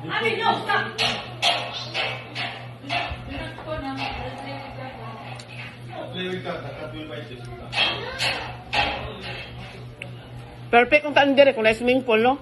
Abi, no, stop. Play with cat. The cat will bite you. Perfect kung taan dire kung na swimming pool, no?